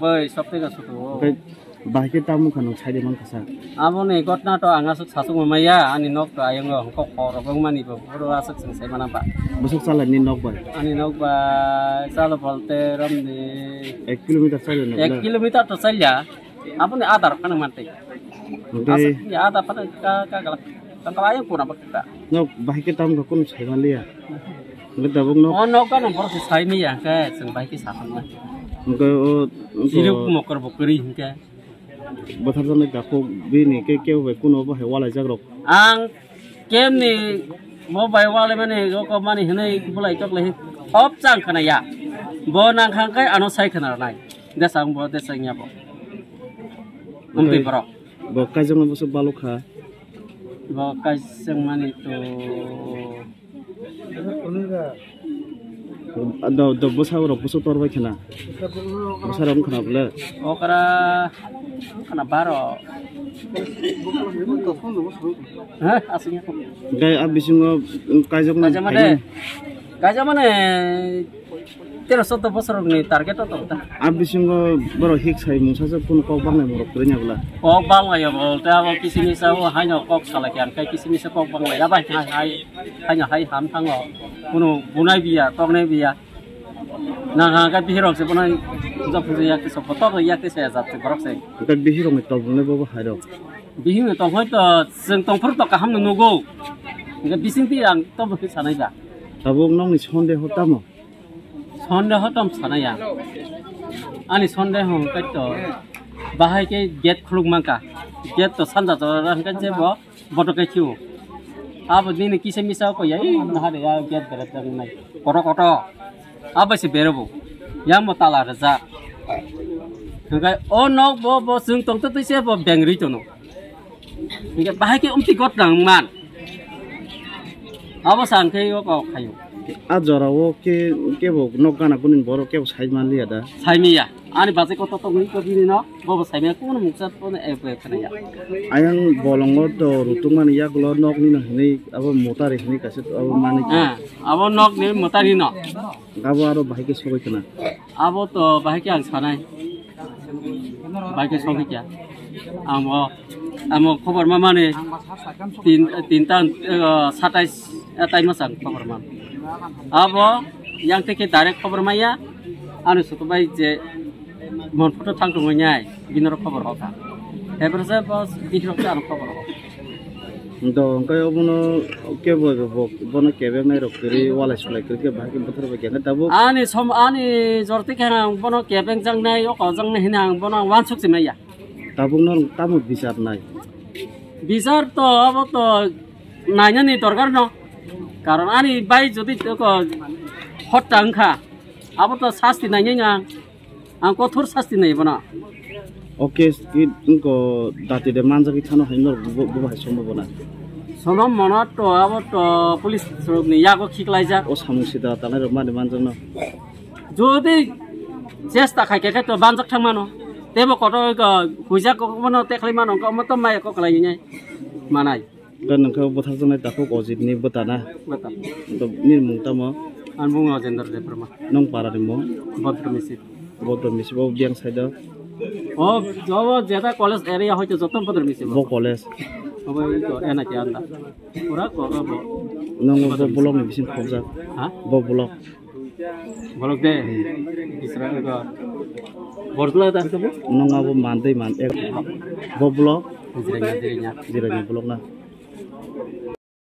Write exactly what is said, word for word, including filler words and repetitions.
Oi, sopteka sutu. Oke, bahai khe tamo kha nwng saide man kasa. Aboni gotna to ang aswk sasuk maya, ani nok to ayang o hongkok khorok wng mani bo, boro aswk chwng sai mana ba. Bwswk chalani nok bai? Ani nok bai chalo bolte romni Ek kilometer chalani nok ek na? Kilometer to chalya. Aboni adar phano mantwi. Oke. Aswk ni adar phano ka, ka, ka, ka, ka, ayang pura bakta. Nok bahai khe tamo kha kunu sai manliya. Oke, tabuk nok. O nok gana borok se sai maya, hwnkhe chwng bahai khe sathokma. Oke, o, o, Chiruk mokor bo kwrwi hwnkhe. Bwtharjaknai takhuk bini khe kebo bai kuno bo hai walaijak rok. Ang kemni bo bai walaimani rok mani hwnwi bulai tok lai hop chang khna ya. Bo nang khang kai ano sai khna nai. Desang bo desang ya bo. Amtwi borok. Bo kaijaknai bwswk balok kha. Bo kaijakmani to Do, do, bwsa rok bwsa tor bai khna. Bwsa rok wngkhna bwle. Okra khna baro. Ha, aswk ya. Gai a bisingo kaijak na. Kaijak mane. Kaijak mane tero sotto bosor ni target to ta. A bisingo boro hik sai mungsa se kun kok bang nai morok kre nya bwla. Kok bang lai bo te abo kisi misa o haino kok salai khe ang kai kisi misa kok bang lai abai hai hai. Haino hai ham thango. Kuno bunai biya, toknai biya. Nang ha ka bihirok se bunai jok se yak se sok tok yak se jat se borok se. Ka bihirok ni tobung le bobo hai rok. Bihing ni tong hoi to chwng tongphuru to kaham no nugo. Ka bising ti ang to bo sanai ba. Tabuk nong ni sonde ho tamo. Sonde ho tom sanai ang. Ani sonde ho kai to bahai ke gate khuluk mangka. Gate to sanja to rang kai je bo. Boto kai khiu. Abo nini kisa misa ko ya, ih, naha de ya, get bere tang nai. Koto koto. Abo se bere bo. Yang mo tala reza. Hingkai o nok bo, bo sung tong to se bo bengri tono. Hingkai bahai ke umti got nang man. Abo sang ke yo ko khayo. A jora o ke, ke bo nok gana kunin boro ke bo sai man liya da. Sai miya. Ani bachai kotor tongwi ko bini no, bobo saimaya kuno muksa pono ep ep khwnaya. Ayang bolongo to rutungmani yagulo nokni no hinwi abo motari hinwi kaisa abo mani. Ah, abo nokni motari no. Abo aro bahai khe sogwi khna. Abo to bahai khe ang sanai. Bahai khe sogwi kya. Ang bo, amo khobor ma mani tin, tinta, eh, satais, eh, tai masang khobor ma. Abo yang te khe direct khobor maya. Ano sutu bai je mon photo thang tongwi nyai, bini rok khobor hoka. Hebrasa bos bini rok ano khobor hoka. Do hwnkhe obono kebo bo, bono kebeng nai rok kwrwi walai sulai kwrwi khe bahai khe bothor bai khe tabuk. Ani som, ani jorti khe ang bono kebeng jang nai, oko jang nai hwnwi ang bono wansuk se maya. Tabuk no tamo bichar nai? Bichar to abo to nainani dorkar no. Karon ani bai jodi ko hotta wngkha, abo to sasti nainai ang. Ang kothor sasti nai bono. O case ki ko dati de manjagwi thano hai no bo, bo hai sombhabona. Sombhabona to abo to police rok ni yago khiklaijak. O samung sida tanai rok mani manjakno. Jodi chesta khai khe to banjak thang mano. Tebo koto ko huijak ko mano te khlai mano ko mo to maya ko khlai nai manai. Da nang khe bwthakjaknai takhuk Ojit ni bwtana. Bwta. Da nini mung tamo? Ani mung Ojendra Debbarma. Nong para ni mung? Bodro Misi. Bodro Misi bo biyang side o. O, jobo jeta college area hoito joto Bodro Misi. Bo college. Obo ito ena ki anda. Pura ko bo. Nong bo block ni bising khobjak. Ha? Bo block. Bolok de. Israel ko. Borjula dan ko bo? Nong abo mandai man ek. Bo block. Jiranya, jiranya. Jiranya block na.